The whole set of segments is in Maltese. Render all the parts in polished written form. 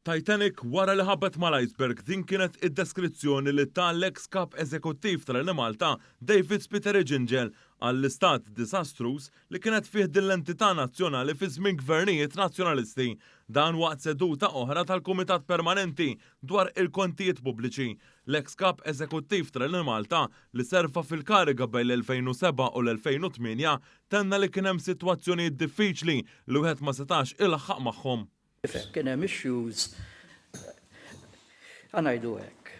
Titanic wara li ħabat mal-iceberg, din kienet id-deskrizzjoni li ta l-eks Kap Eżekuttiv tal-Enemalta, David Spiteri Gingell, għall-istat disastruż li kienet fih din l-entità nazzjonali fi żmien gvernijiet Nazzjonalisti. Dan waqt seduta oħra tal-Kumitat Permanenti dwar il-Kontijiet Pubbliċi. L-eks Kap Eżekuttiv tal-Enemalta, li serva fil-kariga bejn l-2007 u l-2008, tenna li kien hemm sitwazzjonijiet diffiċli li wieħed ma setax ilaħħaq magħhom. Ifhem, kien hemm issues, ħa ngħidu hekk.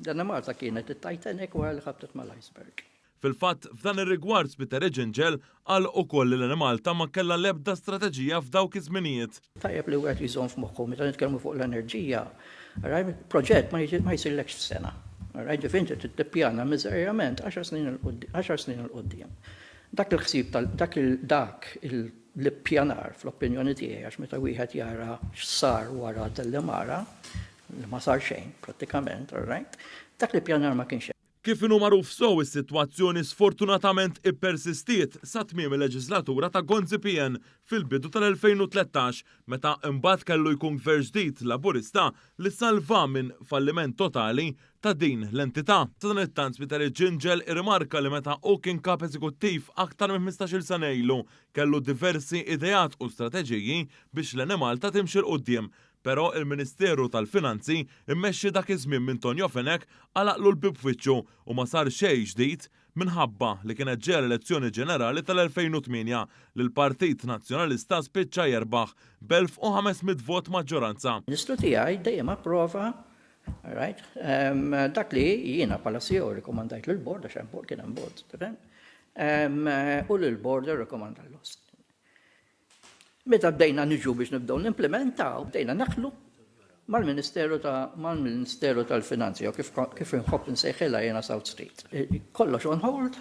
Danimarka kienet it-Titanic wara li ħabtet mal-iceberg. Fil-fatt, f'dan ir-rigward Spiteri Gingell qal ukoll li l-Enemalta ma kellha l-ebda strateġija f'dawk iż-żminijiet. Tajjeb li wieħed jżomm f'moħħu meta nitkellmu fuq l-enerġija, right, proġett ma jsirlekx f'sena. Right, ġifieri inti trid tippjana miżerjament għaxar snin għaxar snin 'il quddiem. Dak il-ħsieb tal dak il dak l-ippjanar fl-opinjoni tiegħi għax meta wieħed jara x'sar wara Dellimara, li ma sar xejn prattikament, all right, dak l-ippjanar ma kienx hemm. Kif inhu magħruf sew is-sitwazzjoni sfortunatament ippersistiet sa tmiem il-leġislatura ta' Gonzi PN fil-bidu tal-2013 meta imbagħad kellu jkun Gvern ġdid Laburista li salva minn falliment totali ta' din l-entità. Sadanittant Spiteri Gingell irrimarka li meta hu kien Kap Eżekuttiv aktar minn 15-il sena ilu kellu diversi ideat u strateġiji biex l-Enemalta timxi 'l quddiem però il-Ministeru tal-Finanzi mmexxi dak iż-żmien minn Tonio Fenech għalaqlu l-bieb f'wiċċu u ma sar xejn ġdid minħabba li kienet ġejja l-elezzjoni ġenerali tal-2008 li l-Partit Nazzjonalista spiċċa jerbaħ b'1,500 vot maġġoranza. Ministru tiegħi dejjem approva Right? Dak li jiena bħala CEO rrikomandajt lill-board, għax hemm board, kien hemm board, tifhem? U lill-board irrikomanda l-loss. Meta bdejna niġu biex nibdew nimplementaw, bdejna naħlu mal-Ministeru ta' mal-Ministeru tal-Finanzi, jew kif kif inħobb insejħilha jiena South Street. Kollox on hold,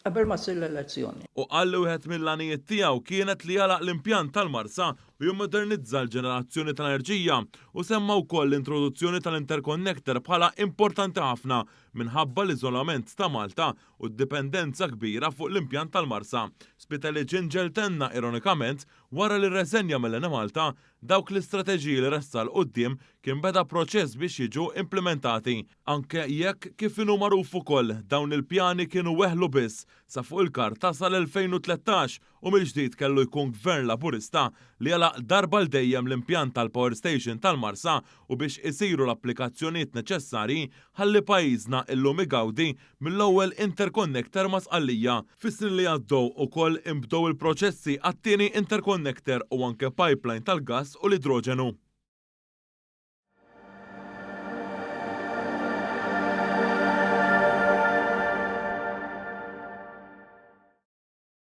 Qabel ma ssir l-elezzjoni. Hu qal li wieħed mill-għanijiet tiegħu kienet li jagħlaq l-impjant tal-Marsa u jimmodernizza l-ġenerazzjoni tal-enerġija u semma wkoll l-introduzzjoni tal-interconnector bħala importanti ħafna minħabba l-iżolament ta' Malta u d-dipendenza kbira fuq l-impjant tal-Marsa. Spiteri Gingell tenna ironikament wara li rreżenja mill-Enemalta Dawk l-istrateġiji li ressaq 'l quddiem kien beda proċess biex jiġu implimentati, anke jekk, kif inhu magħruf ukoll, dawn il-pjani kienu weħlu biss sa fuq il-karta sal-2013 u mill-ġdid kellu jkun Gvern Laburista li għalaq darba għal dejjem l-impjant tal-power station tal-Marsa u biex isiru l-applikazzjonijiet neċessarji ħalli pajjiżna illum igawdi mill-ewwel interconnector ma' Sqallija. Fis-snin li għaddew ukoll inbdew il-proċessi għat-tieni interconnector u anke pipeline tal-gass u l-idroġenu.